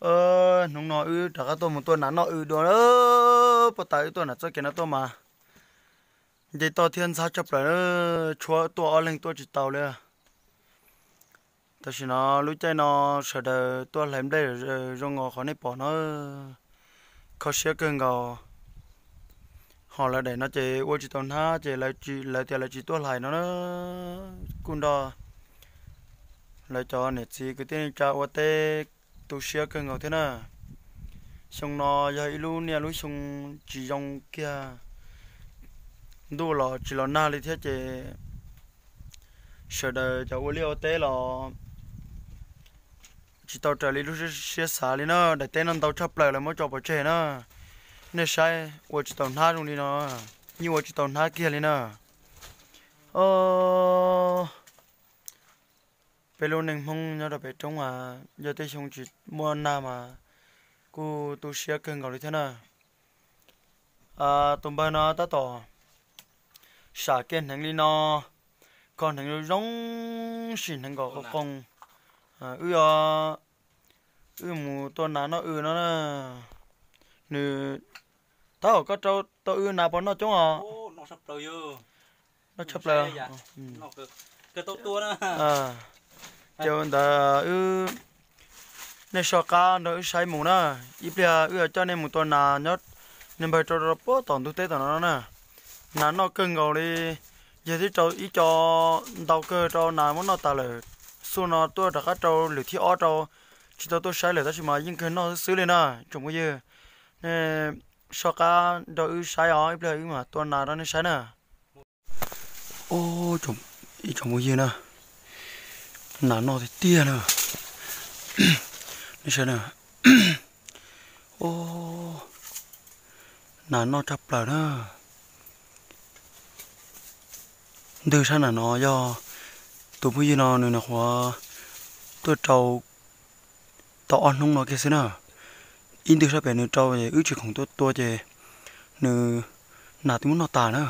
Hnub no wb rov qab tuaj mus tua nas noj w dua. Puag ta wb tuaj nram txoj kev no tuaj mas nce toj thiab ntxhab tshaj plaws, tshuab tuaj ob leeg tuaj tsis tau li. Tam sim no lub caij no sawv daws tuaj hlais nplej zoo nkaus qhov nej pom no, kho siab kawg nkaus. Ho lawv daim no ces ua tsis tau hnab ces lawv tias lawv tsis tuaj hlais no na. Kuj nrog lawv cov niam txiv kwv tij neej tsa ua teb tu siab kawg nkaus thiab na. Xyoo no yog ib lub niaj lub xyoo tsis zoo kiag, ntuj los tsis los nag li thiab ces sawv daws cov ua liaj ua teb los tsis tau raws li lub siab xav li na. Daim teb no ntau tshaj plaws lawv muab tso pov tseg na. Nej saib ua tsis tau hnab zoo li no, yeej ua tsis tau hnab kiag li na. Peb lub neej Hmoob nyob rau pem roob as, yog tej xyoo tsis muaj nag mas kuj tu siab kawg nkaus li thiab na. Tus npawg no tab tom sam kiag hneev li no, kho hneev zoo zoo, sim hneev kom qoo qoo. Wb, wb mus tua nas noj w no na. Nws, tab tom koj rau tau wb nas puas noj coob os? Noj tshaj plaws. Ces ntawd wb, nej soj qab nrog wb saib mus na. Ib pliag wb yuav coj nej mus tua nas nyob, niag npawg rau rau puag tom ntug teb tom no na. Nas noj kawg nkaus li, yog twb rau ib co ntau kawg rau nas muab noj tas lawm. Xub no tuaj rov qab rau lwm thib ob rau, tsis tau tuaj saib lawm tab sis mas yeej kawg noj xwb xwb li na tsoom phooj ywg. Nej soj qab nrog wb saib os, ib pliag wb mam tua nas rau nej saib na. Ib tsoom phooj ywg na, nas noj tiag tiag na. Nej saib na, nas noj tshaj plaws na. Ntwg sab nas no yog tus phooj ywg no nws nyuam qhuav tuaj rau tau ob hnub no kiag xwb na. Ib ntwg sab pem nws rau wb tsis khoom tuaj tua ces nws nas twb muab noj tas na.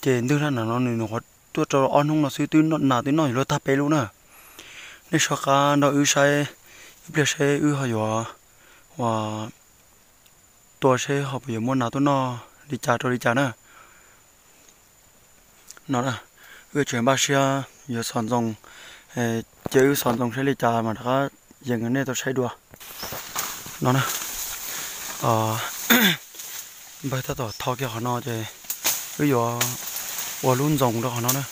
Ces ntwg sab nas no nws nyuam qhuav tuaj rau ob hnub no xwb twb nas twb noj yuav luag tag peb lub na. Nej soj qab nrog wb saib ib pliag seb wb ho yuav ua tua seb ho puas yuav muaj nas tuaj noj li cas rau li cas na. No, wb tseem npaj siab yuav xov ntxoo, cia wb xov ntxoo saib li cas mas rov qab yees nej tau saib dua. No na, npawg tab tom tho kiag qhov no ces wb yuav ua lub ntxoos rau qhov no na.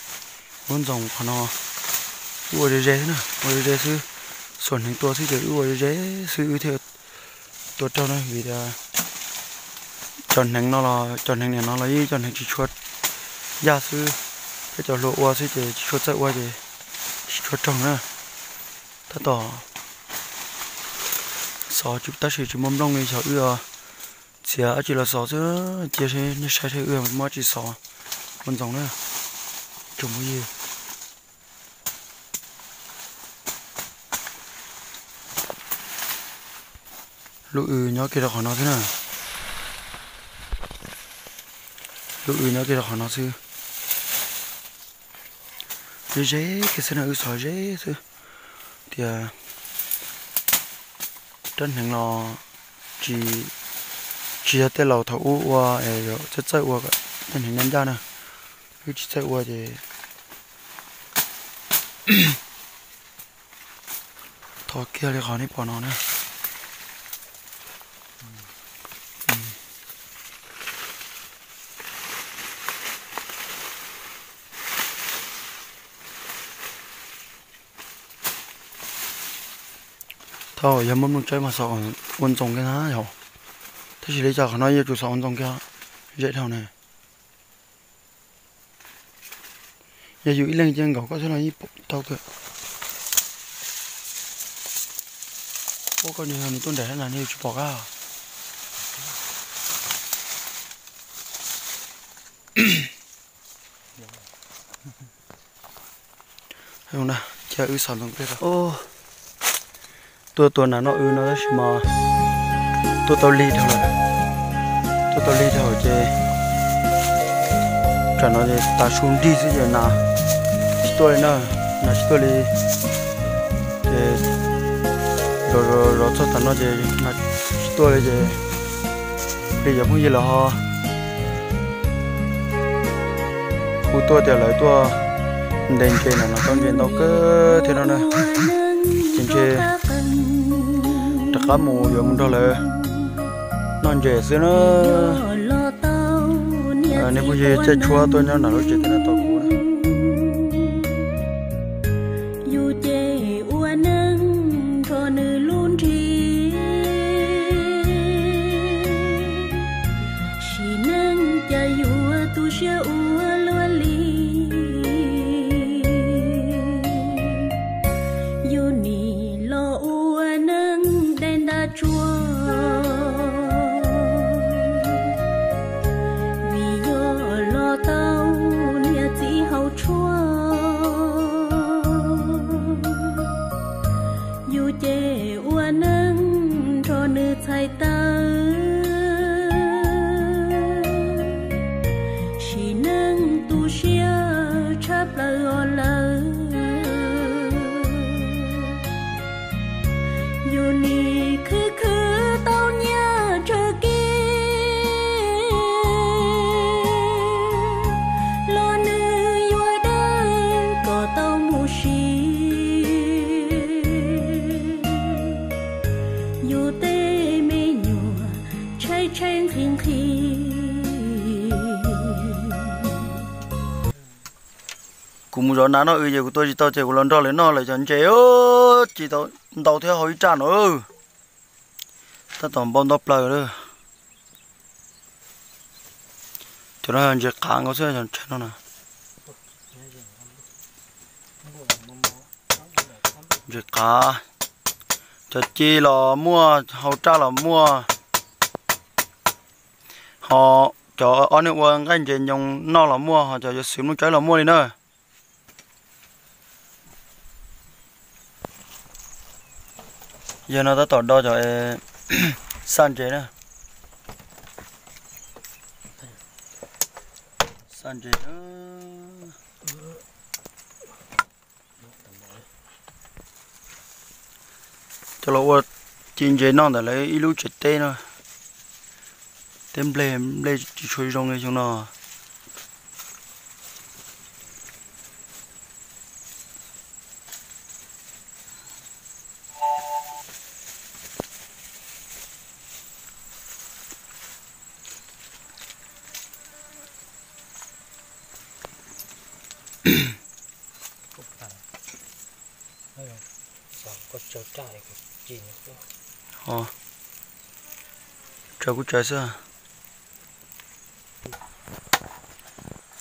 Lub ntxoos qhov no wb ua ze ze xwb na, ua ze ze xwb. Xuas hneev tua xwb ces wb ua ze ze xwb wb thiaj tua raug na, vim tias cov hneev no los cov hneev niam no los ib cov hneev tsis tshua yaj xwb, thiab cov hluas ua xwb ces tsis tshua txawj ua ces tsis tshua raug na. Tab tom xov tab sis tsis muaj nplooj li, xyov wb txiav dab tsi los xov xwb, cia seb nej saib seb wb muab dab tsi xov ua ntxoos na. Tsoom phooj ywg, lub w nyob kiag rau qhov no xwb na. Lub w nyob kiag rau qhov no xwb. Ze ze kiag xwb na, wb xov ze xwb. Tias rab hneev los tsis, tsis yog tej laus thaum ub ua es txawj txawj ua, rab hneev ncaj ncaj na, wb tsis txawj ua ces tho kiag li qhov nej pom no na. Thaum yog muaj nplooj tsawb mas xov ua ntxoos kiag na yom. Tab sis li cas qhov no yuav tsum xov ua ntxoos kiag, ze dhau na. Yog yus ib leeg cia nkaum koj thiab los yeej tau kawg. Ua koj nws nws tuaj nraim na, nws tsis pom koj. Cia wb xov ntxoo peb, tuaj tua nas noj w no tab sis mas tuaj tau lig dhau lawm. Tuaj tau lig dhau ces tsam no ces tav su nrig xwb ces nas tsis tuaj li na, nas tsis tuaj li. Ces Zov txog tav no ces tsis tuaj li ces peb cov phooj ywg los ho hu tuaj tias lawv tuaj ntes ntses no, tau ntses ntau kawg thiab no na. Ces ntshe rov qab mus yuav mus nrog lawv noj ntses xwb na. Nej phooj ywg caij tshuab tuaj nyob nram lub tsev teb no tos kuv na. Yus ces ua neej nrog nws lub nrig, sim neej cas yuav tu siab ua luaj li. Yus nim los ua neej dai nta tsuag, vim yog los tau niam txiv haus tshuaj. Yus ces ua neej nrog nws txhais taw, sim neej tu siab tshaj plaws os lawm. Yus nim khwv khwv tau nyiaj tsawg kiag los nws yuav dawb kom tau mus sim. Yus tej me nyuam tshaib tshaib nqhis nqhis. Kuv mus zov nas noj wb ces kuv tua tsis tau ces kuv los nrog lawv noj lawv cov ntses, tsis tau ntau thiab hau ib raj no. Tab tom npau ntau plaws lawm. Cov no ntses qav nkaus xwb, cov no na. Ntses qav, cov ci los muaj, hau raj los muaj, ho cov ob niag ua nqaij ntses nyoos noj los muaj, ho cov yuav xwm mluj tsawb los muaj li na. Yog no tab tom do cov xaj ntses na. Xaj ntses na. Coj los ua ci ntses noj ntawm lawv ib lub tsev teb no. Teb nplej, nplej tsis tshua zoo li xyoo no. Tsaws kuj tsaws xwb.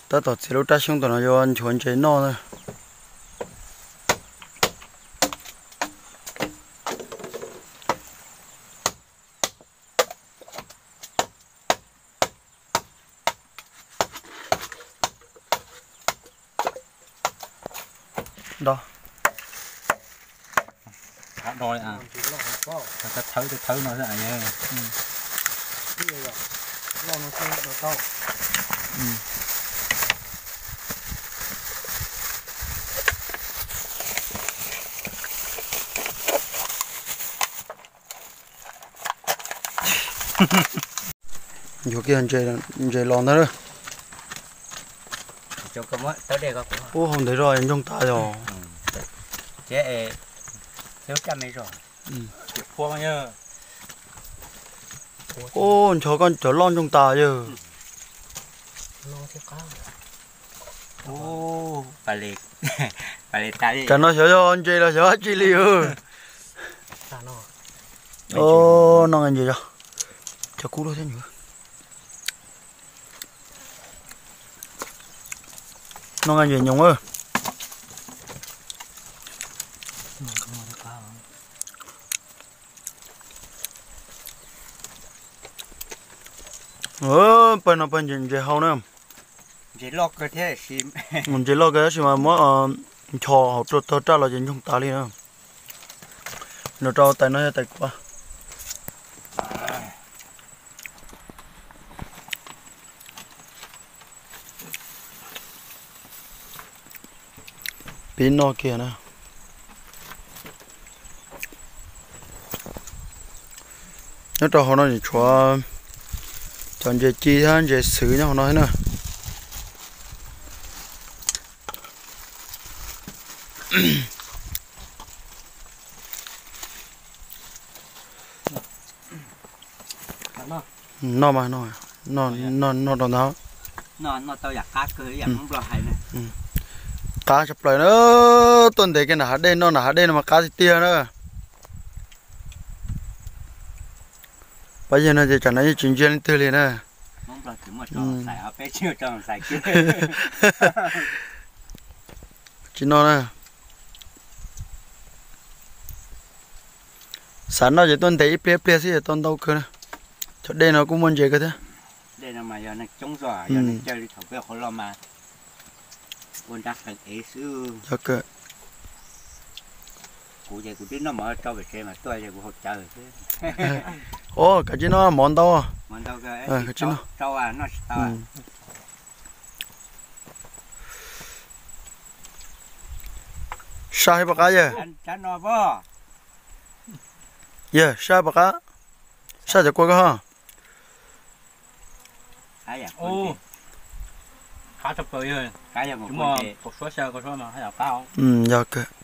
Tab tom txiav lub raj xyoob tom no yuav nchuav ntses noj na. Nchuav kiag ntses los ntag. Ub, hau ntev zog ntsoog tas yog. Ub, nchuav koj cov loj ntsoog tas yawg. Tam no xyov yog ntses los xyov dab tsi li. Noj ntses os. Cov kub loj thiab. Noj ntses nyoos. Pawg no pawg ntses hau na. Ntses loj kawg tab sis mas muab nchos hauv raj tag raj los ces ntsoog tas li na. Nrog rau tais no yog tais kuv. Pib noj kiag na. Nyob rau hauv no tseem tshuav cov ntses ci thiab ntses xwm nyob hauv no thiab na. Noj mas, noj, noj rau ntawd. Qab tshaj plaws na, tuaj ntes kiag nram hav dej, noj nram hav dej no mas qab tiag tiag na. Pab yawg no ces tsam no yeej tsis ntsia leej twg li na. Tsis noj na. Xav noj ces tuaj ntes ib pliag ib pliag xwb tau ntau kawg na. Cov dej no kuj muaj ntses kawg thiab. Yog kawg. Kav tsij noj mov ntau. Kav tsij noj. Saj hib pom qab yawg. Yawg, saj hib pom qab. Saj cov kua ko ho. Yog kawg.